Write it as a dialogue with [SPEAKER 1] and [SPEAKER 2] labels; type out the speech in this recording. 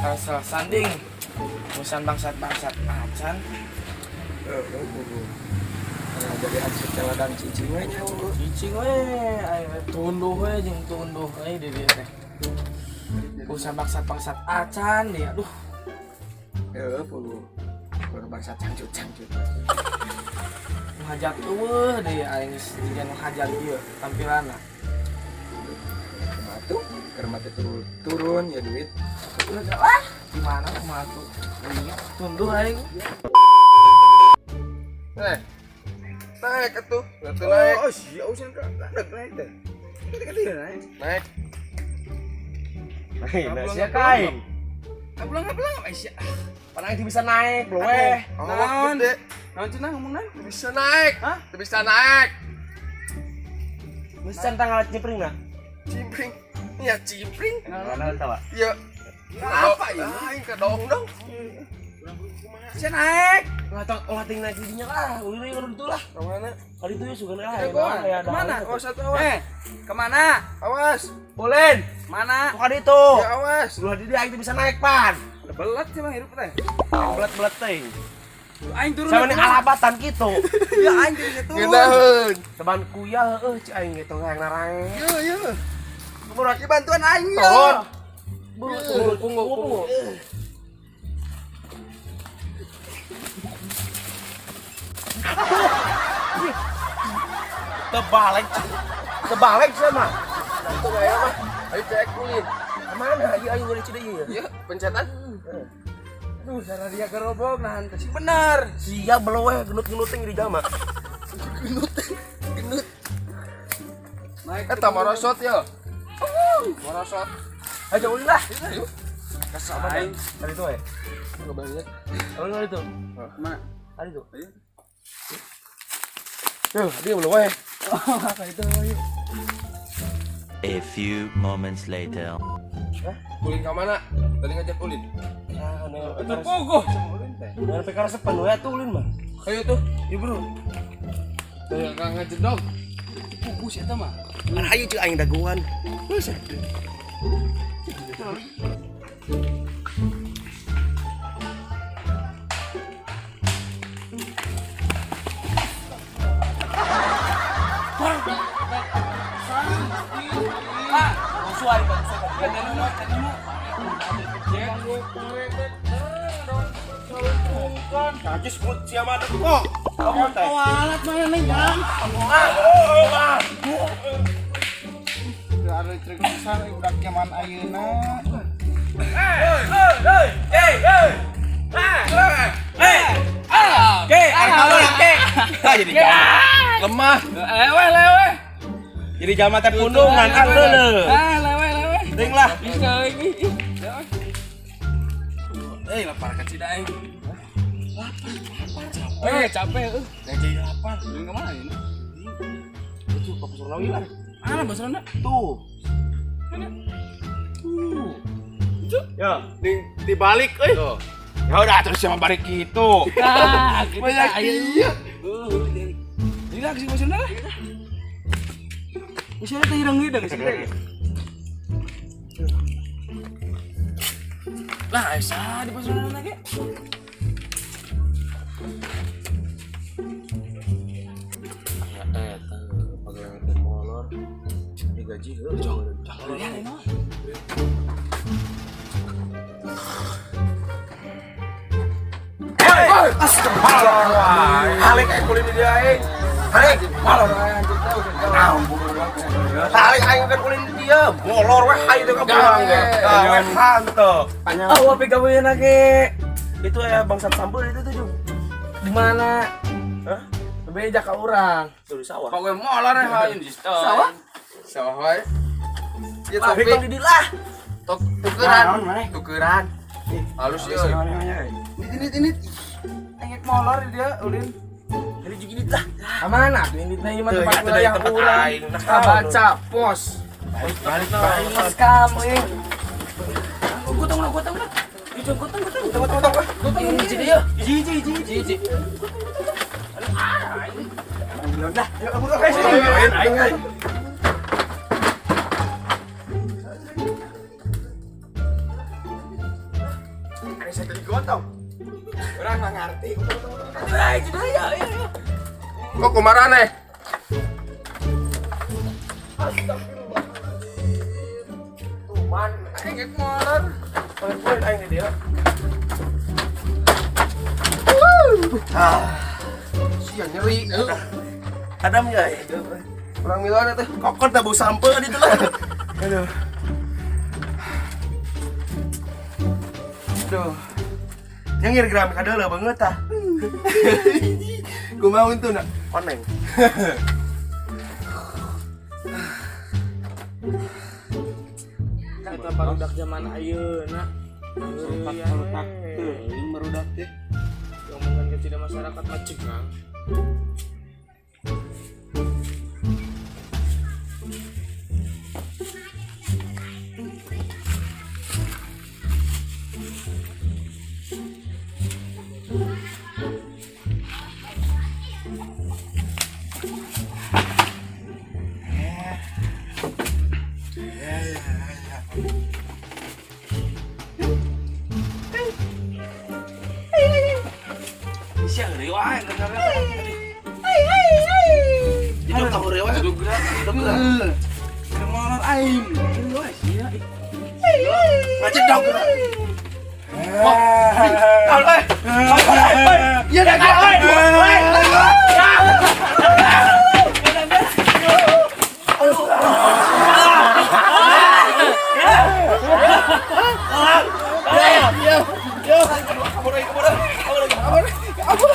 [SPEAKER 1] Asal sanding. Urusan bangsat-bangsat acan.
[SPEAKER 2] Nah, jadi hasil ladang cicing we nya.
[SPEAKER 1] Cicing we, aing we tunduh we jeung tunduh we di dieu teh. Urusan bangsat-bangsat acan deh, aduh.
[SPEAKER 2] Heeh, puluh. Baru bangsa cangcut-cangcut.
[SPEAKER 1] Nu hajat eueuh deui aing geus jiga nu hajat ieu tampilanna.
[SPEAKER 2] Kumaha tuh? Keur mah teh turun, turun ya duit.
[SPEAKER 1] Lah, gimana kumaha tuh? Tunduh aing.
[SPEAKER 2] Eh. Naik atuh. Atuh naik.
[SPEAKER 3] Oh, sia usin ka naik naik teh. Kita naik.
[SPEAKER 2] Naik.
[SPEAKER 4] Nah, sia kai.
[SPEAKER 3] Abelang abelang apa sia?
[SPEAKER 4] Pan aing teu bisa naik, bro weh.
[SPEAKER 2] Naon? Gede.
[SPEAKER 3] Naon cenah ngomong naon?
[SPEAKER 2] Teu bisa naik.
[SPEAKER 3] Hah?
[SPEAKER 2] Teu bisa naik.
[SPEAKER 4] Geus can tanggal nyepring nah.
[SPEAKER 2] Cimpring. Ya cimpring.
[SPEAKER 4] Mana tawa?
[SPEAKER 2] Ya.
[SPEAKER 3] Apa ini?
[SPEAKER 2] Aing ke dong dong.
[SPEAKER 3] Sia naik.
[SPEAKER 4] Ulah tong ulah ting naik didinya lah, ulin we kudu ditu lah.
[SPEAKER 2] Kemana?
[SPEAKER 4] Kali itu ya sugan lah.
[SPEAKER 3] Kemana?
[SPEAKER 4] Ya,
[SPEAKER 3] Kemana?
[SPEAKER 2] Oh, satu awas.
[SPEAKER 3] Eh, kemana?
[SPEAKER 2] Awas.
[SPEAKER 4] Ulin,
[SPEAKER 3] Mana?
[SPEAKER 4] bukan itu.
[SPEAKER 2] Ya awas.
[SPEAKER 4] Ulah di dia aing teu bisa naik pan.
[SPEAKER 3] Belet sih bang hidup teh.
[SPEAKER 4] Belet-belet teh.
[SPEAKER 3] Aing turun.
[SPEAKER 4] Sama nih alabatan gitu.
[SPEAKER 3] Ya aing turun turun.
[SPEAKER 2] Ngeunaheun.
[SPEAKER 4] Teman kuya heueuh cik aing gitu hayang narang.
[SPEAKER 2] Yo yo.
[SPEAKER 4] Buru
[SPEAKER 2] Ya bantuan aing ya.
[SPEAKER 4] turun. Buru turun
[SPEAKER 1] Punggung, punggung.
[SPEAKER 4] Terbalik. Terbalik sama.
[SPEAKER 2] Itu kayak mah. Ayo cek ulin.
[SPEAKER 4] Kemana? Ayo ayo boleh cedek ya.
[SPEAKER 2] Ya, pencetan.
[SPEAKER 3] Aduh, cara dia gerobok nahan teh. Sing bener.
[SPEAKER 4] Sia belo weh genut-genuting di jama.
[SPEAKER 2] Genut. Genut.
[SPEAKER 3] Naik.
[SPEAKER 2] Eta marosot ya. Marosot.
[SPEAKER 4] Ayo ulin lah.
[SPEAKER 2] Ayo.
[SPEAKER 4] Kasih apa
[SPEAKER 3] Aing.
[SPEAKER 4] Tadi itu eh.
[SPEAKER 2] Enggak banyak.
[SPEAKER 4] Ulin kali itu.
[SPEAKER 3] Mana?
[SPEAKER 4] Tadi itu.
[SPEAKER 3] Ayo.
[SPEAKER 2] Tuh, dia belum weh.
[SPEAKER 3] Oh, apa itu? Ayo.
[SPEAKER 5] A few moments later.
[SPEAKER 2] Ulin ke mana? Tadi ngajak ulin.
[SPEAKER 4] Ah,
[SPEAKER 3] Itu pogo sama ulin teh.
[SPEAKER 4] Jangan perkara sepen we atuh ulin mah.
[SPEAKER 2] Ayo tuh.
[SPEAKER 4] Iya bro.
[SPEAKER 2] Tuh, kang ngejedog.
[SPEAKER 3] Pugu sih eta mah.
[SPEAKER 4] Kan ayo cik aing dagoan. Geus. Musuh aing bang. Kajis mut sia mah kok. Kamu teh.
[SPEAKER 3] Alat mana nih, Bang?
[SPEAKER 6] Ada listrik pisan euy budak zaman ayeuna.
[SPEAKER 4] Ke, aing ke. Ah jadi jalma.
[SPEAKER 2] Lemah.
[SPEAKER 1] Lewe, lewe.
[SPEAKER 4] Jadi jalma teh pundungan ah leuleuh.
[SPEAKER 1] Ah, lewe, lewe.
[SPEAKER 4] Ting lah.
[SPEAKER 1] Bisa lagi. Eh, lapar ka cida aing. Lapar, capek euy.
[SPEAKER 4] Jadi lapar.
[SPEAKER 3] Ulin kemana ini?
[SPEAKER 4] Itu Pak Surlawi lah.
[SPEAKER 3] Mana bos Ronda?
[SPEAKER 4] Tuh. Tuh. Ya.
[SPEAKER 2] Ning dibalik euy.
[SPEAKER 4] Ya udah terus sama balik gitu.
[SPEAKER 1] Ah, kita
[SPEAKER 2] Banyak
[SPEAKER 1] ayo.
[SPEAKER 2] iya.
[SPEAKER 3] Ini lagi sih bos Ronda lah. Bos Ronda teh hidung-hidung sih teh.
[SPEAKER 1] Lah, esa di bos Ronda lagi.
[SPEAKER 4] Ya eta pagawean teh molor. Digaji heuh jauh.
[SPEAKER 1] Ya, ini mah.
[SPEAKER 4] Astagfirullah. Halik aing kulin di dia aing. Halik. Molor. Halik aing kan kulin di dia. Molor weh aing teh kaburang ge. Ah weh hanteu.
[SPEAKER 1] Oh, apa gawean lagi?
[SPEAKER 4] Itu ya bangsat sambel itu tuh, Jung.
[SPEAKER 1] Di mana?
[SPEAKER 4] Hah?
[SPEAKER 1] Beja ka urang.
[SPEAKER 4] Tuh di sawah.
[SPEAKER 3] Kok gue molor ya hain di
[SPEAKER 1] Sawah?
[SPEAKER 2] Sawah wae. Ya
[SPEAKER 4] Tapi
[SPEAKER 2] topik
[SPEAKER 4] tong di lah.
[SPEAKER 2] tok tukeran. Tukeran. Halus ya.
[SPEAKER 3] Ini ini. Engek molor dia ulin.
[SPEAKER 4] Jadi juga ini lah.
[SPEAKER 1] Kamana? Tuh ini teh mah
[SPEAKER 4] Tuh,
[SPEAKER 1] tempat
[SPEAKER 4] ya, tuh,
[SPEAKER 1] wilayah
[SPEAKER 4] tempat
[SPEAKER 1] urang.
[SPEAKER 4] aing. Nah,
[SPEAKER 1] Kabaca pos.
[SPEAKER 4] Balik balik.
[SPEAKER 1] Pos kamu eh. Gotong lah, gotong lah. Itu gotong, gotong.
[SPEAKER 4] Tunggu tunggu tunggu.
[SPEAKER 1] Gotong ini jadi ya.
[SPEAKER 4] Hiji hiji hiji hiji.
[SPEAKER 1] Hiji.
[SPEAKER 4] Dah, ayo kabur ayo sini. Aing aing.
[SPEAKER 2] Ada satu digotong. Urang nggak ngerti. Kok kumarane? Tuman, aing geus molor. Poin-poin aing di dieu. Ah. Sia nyeri.
[SPEAKER 4] Adam ya.
[SPEAKER 2] Urang miluan teh.
[SPEAKER 4] Kokon tak bau sampeu di lah. Aduh. Aduh. Nyengir geram kadeuleu beungeut tah. Kumaha untuna? Koneng.
[SPEAKER 1] Eta barudak zaman ayeuna.
[SPEAKER 6] Otak-otak teuing barudak teh.
[SPEAKER 1] Omongan ke tidak masyarakat mah cegang.
[SPEAKER 4] Sia heureuy wae kendaraan. Hidup tah heureuy wae. Hidup gerak, hidup gerak.
[SPEAKER 3] Molor aing.
[SPEAKER 4] Ngacedok gerak. Wah, eh. Ya dah, eh. Kabur, kabur, kabur, kabur, kabur.